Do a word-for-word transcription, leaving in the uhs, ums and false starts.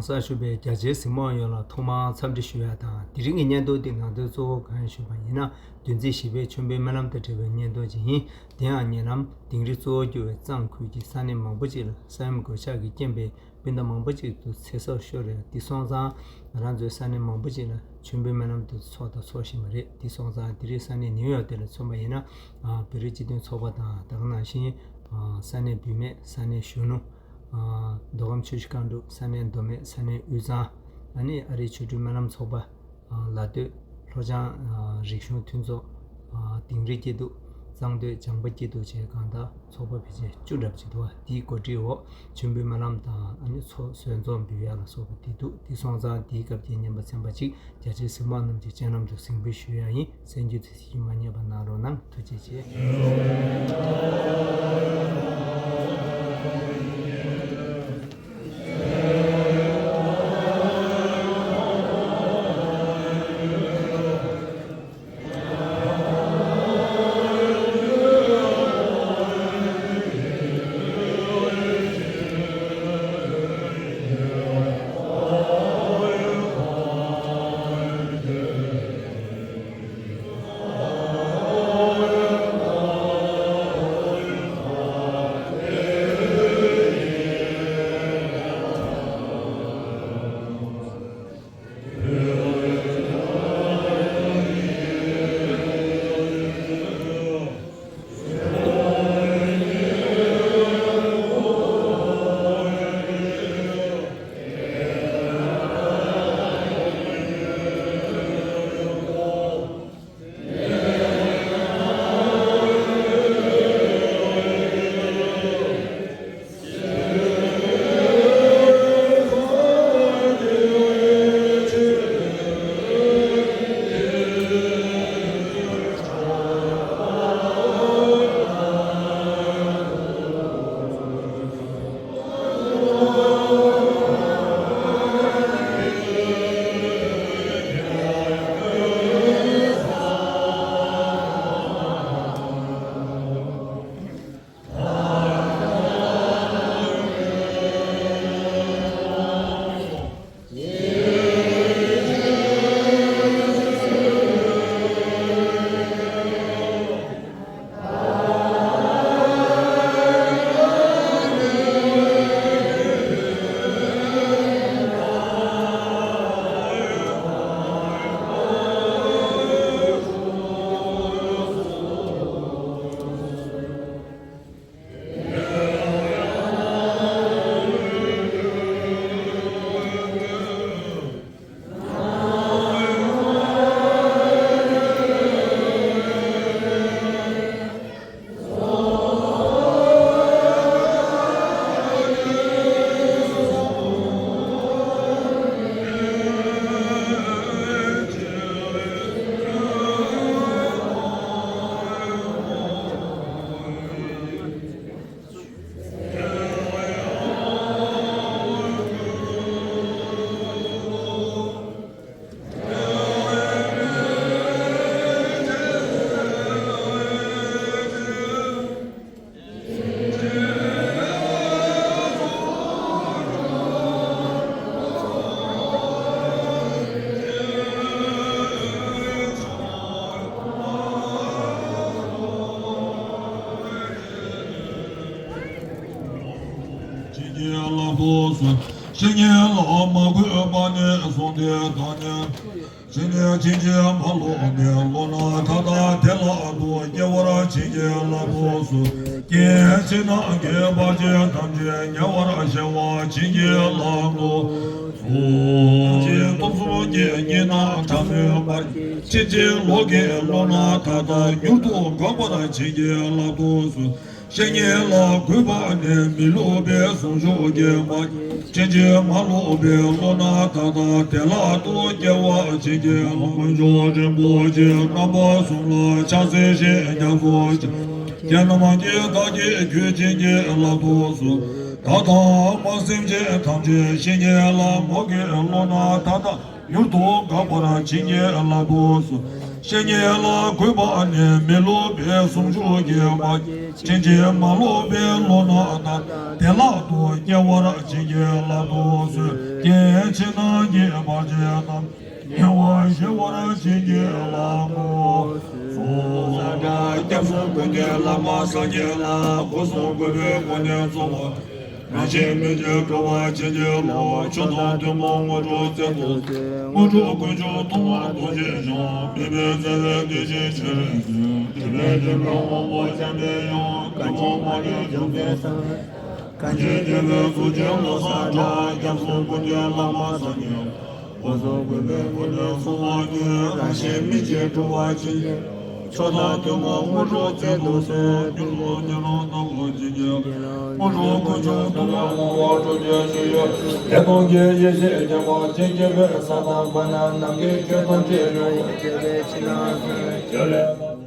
གང་ཟག་ཞུ་བའི་རྒྱ་ཆེའི་གཟིགས་མོ་ཡོངས་ལ་ཐོག་མར་འཚམས་འདྲི་ཞུ་ཡ་དང་། དེ་རིང་གི་བརྙན་ཐུང་འདི་ང་ཚོའི་གཙོ་བོ་གང་ཡིན་ཞུས་པ་ཡིན་ན། བདུན་ཚིགས་བཞི་པའི་མཆོད་འབུལ་སྨོན་ལམ་དང་འབྲེལ་བའི་བརྙན་ཐུང་ཅིག་ཡིན། དེ་ཡང་ཉེ་ལམ་དིང་རི་གཙོ་བོར་གྱུར་བའི་གཙང་ཁུལ་གྱི་ས་གནས་མང་པོ་ཅིག་ལ་ས་ཡོམ་གོད་ཆག་གི་རྐྱེན་པས་སྤུན་ཟླ་མང་པོ་ཅིག་ཏུ་ཚེ་སྲོག་ཤོར་རེད། དེ་སོང་ཙང་ང་རང་ཚོའི་ས་གནས་མང་པོ་ཅིག་ལ་མཆོད་འབུལ་སྨོན་ལམ་དེ་ཚོགས་དང་ཚོགས་བཞིན་པ་རེད། དེ་སོང་ཙང་དེ་རིང་ས་གནས་ནིའུ་ཡོག་དེ་ལ་མཚོན་པ་ཡིན་ན། ཨ། བོད་རིགས་སྤྱི་མཐུན་ཚོགས་པ་དང་། ད་ག་ནང་བཞིན། ཨ། ས་གནས་བུད་མེད། ས་གནས་གཞོན་ནུ། ཨ། མདོ་ཁམས་ཆུ་བཞི་སྒང་དྲུག་ས་གནས་མདོ་སྨད། ས་གནས་དབུས་གཙང་། ཨ་ནི་ཨ་རིའི་ཆོ་འཕྲུལ་སྨོན་ལམ་ཚོགས་པ། ཨ། ལ་སྟོད། ལྷོ་བྱང་། ཨ། རིག་གཞུང་མཐུན་ཚོགས། ཨ། དིང་རི་སྐྱིད་སྡུག། གཙང་སྟོད་བྱམས་པ་སྐྱིད་སྡུག་བཅས་གང་དག་ཚོགས་པ་ཕལ་ཆེར་བཅུ་འདྲ་པོ་ཅིག་འདུག་པ། དེའི་གོ་སྒྲིག་འོག་མཆོད་འབུལ་སྨོན་ལམ་དང་། ཨ་ནི་ཚོགས་གསོལ་ཚོགས་འབུལ་ཡ་ལ་སོགས་པ་དེ་འདུག། དེ་སོང་ཙང་དེའི་སྐབས་ཀྱི་བརྙན་པར་ཚན་པ་གཅིག་རྒྱ་ཆེའི་གཟིགས་མོ་རྣམས་ཀྱི་སྤྱན་ལམ་དུ་གཟིགས་འབུལ་ཞུ་ཡ་ཡིན། གསན་རྒྱུ་དེ་ཚེ་གཅིག་མ་བསྙེལ་བ་གནང་རོགས་གནང་། ཐུགས་རྗེ་ཆེ། བྱིན་གྱིས་བརླབ་ཏུ་གསོལ། བཤེས་གཉེན་ལ་མ་གུས་པ་ནི་གསུངས་ཏེ་དང་ནི། བཤེས་གཉེན་བྱིན་གྱིས་མ་རློབ་པའི་བློ་སྣ་མཐའ་དག་དེ་ལ་སྡུག་སྐྱེ་བར་བྱིན་གྱིས་བརླབ་ཏུ་གསོལ། སྐྱེ་འཆི་རྣམས་ཀྱི་བར་ཆད་ཐམས་ཅད་ཉེ་བར་ཞི་བར་བྱིན་གྱིས་བརླབ་ཏུ་གསོལ། ཐམས་ཅད་སྟོབས་གསུམ་གྱི་གཉིས་སྣང་ཕྲ་མོའི་བར་ཆད། ཕྱིན་ཅི་ལོག་གི་བློ་སྣ་མཐའ་དག་མྱུར་དུ་འགག་པར་བྱིན་གྱིས་བརླབ་ཏུ་གསོལ། བཤེས་གཉེན་ལ་གུས་པ་ནི་མི་སློབ་པའི་གཟུངས་གཞུག་གི་མ། བྱིན་གྱིས་མ་རློབ་པའི་བློ་སྣ་མཐའ་དག་དེ་ལ་སྡུག་སྐྱེ་བར་བྱིན་གྱིས་བརླབ། དཀོན་མཆོག་རིན་པོ་ཆེ་རྣམ་པ་གསུམ་ལ་ཕྱག་འཚལ་ཞིང་སྐྱབས་སུ་མཆི། ཁྱེད་རྣམས་ཀྱིས་བདག་གི་རྒྱུད་བྱིན་གྱིས་བརླབ་ཏུ་གསོལ། བདག་དང་སེམས་ཅན་ཐམས་ཅད་བཤེས་གཉེན་ལ་མོས་གུས་བློ་སྣ་མཐའ་དག་མྱུར་དུ་འགག་པར་བྱིན་གྱིས་བརླབ་ཏུ་གསོལ། བཤེས་གཉེན་ལ་གུས་པ་ནི་མི་སློབ་པའི་ཟུང་འཇུག་གི་མ། ཕྱིན་ཅི་མ་ལོག་པའི་བློ་སྣ་དང་། བདེ་བླག་ཏུ་སྐྱེ་བར་བྱིན་གྱིས་བརླབ་ཏུ་གསོལ། སྐྱེ་འཆི་སྣང་གི་བར་ཆད་རྣམས། ཉེ་བར་ཞི་བར་བྱིན་གྱིས་བརླབ་ཏུ་གསོལ། སྐྱབས་སུ་མགོན་དེ་བླ་མ་སངས་རྒྱས་ལ། སྒོ་གསུམ་གུས་པས་བསྐོར་ནས་སྩོལ་བ། རང་གཞན་མི་མཇེད་འགྲོ་བ་ཆེན་གྱི་བློ། མཆོག་དང་ཐུན་མོང་དངོས་གྲུབ་སྩལ་དུ་གསོལ། དངོས་གྲུབ་ཀུན་འབྱུང་ཐོབ་པར་ཐུགས་རྗེ་ཆེ། མི་ཕམ་བརྩེ་བའི་བདེ་སྐྱིད་ཆེ་རིགས་སུ། དེ་ནས་ཀྱང་དབང་པོ་འཆམ་པའི་ཡུམ། གང་ཞིག་མ་ལུས་འཇོམས་པའི་སངས། གང་ཞིག་རྒྱལ་བའི་གཟུགས་ཅན་ངོ་མཚར་འདྲ། སྐྱབས་སུ་མགོན་དེ་བླ་མ་སངས་རྒྱས། སྒོ་གསུམ་གུས་པས་བསྐོར་ནས་སྩོལ་བ་ནི། རང་གཞན་མི་མཇེད་འགྲོ་བ་ཆེན་གྱི། མཆོག་དང་ཐུན་མོང་དངོས་གྲུབ་སྩལ་དུ་གསོལ། ཐུན་མོང་ཉན་རང་དང་པོ་བྱིན་གྱིས། དངོས་གྲུབ་ཀུན་འབྱུང་ཐོབ་པའི་དངོས་པོ་སྤྲུལ་པའི་སྤྱོད་ཡུལ། བདེ་སྟོང་གི་ཡེ་ཤེས་རྒྱལ་བ་ཅན། རྒྱལ་བའི་ས་དང་པ་ན་ནམ་མཁའི་ཁྱོན་ཐམས་ཅད་ཡོད། རྒྱལ་བའི་ཕྱི་ནང་གསལ་བའི་ཆོས་ལས།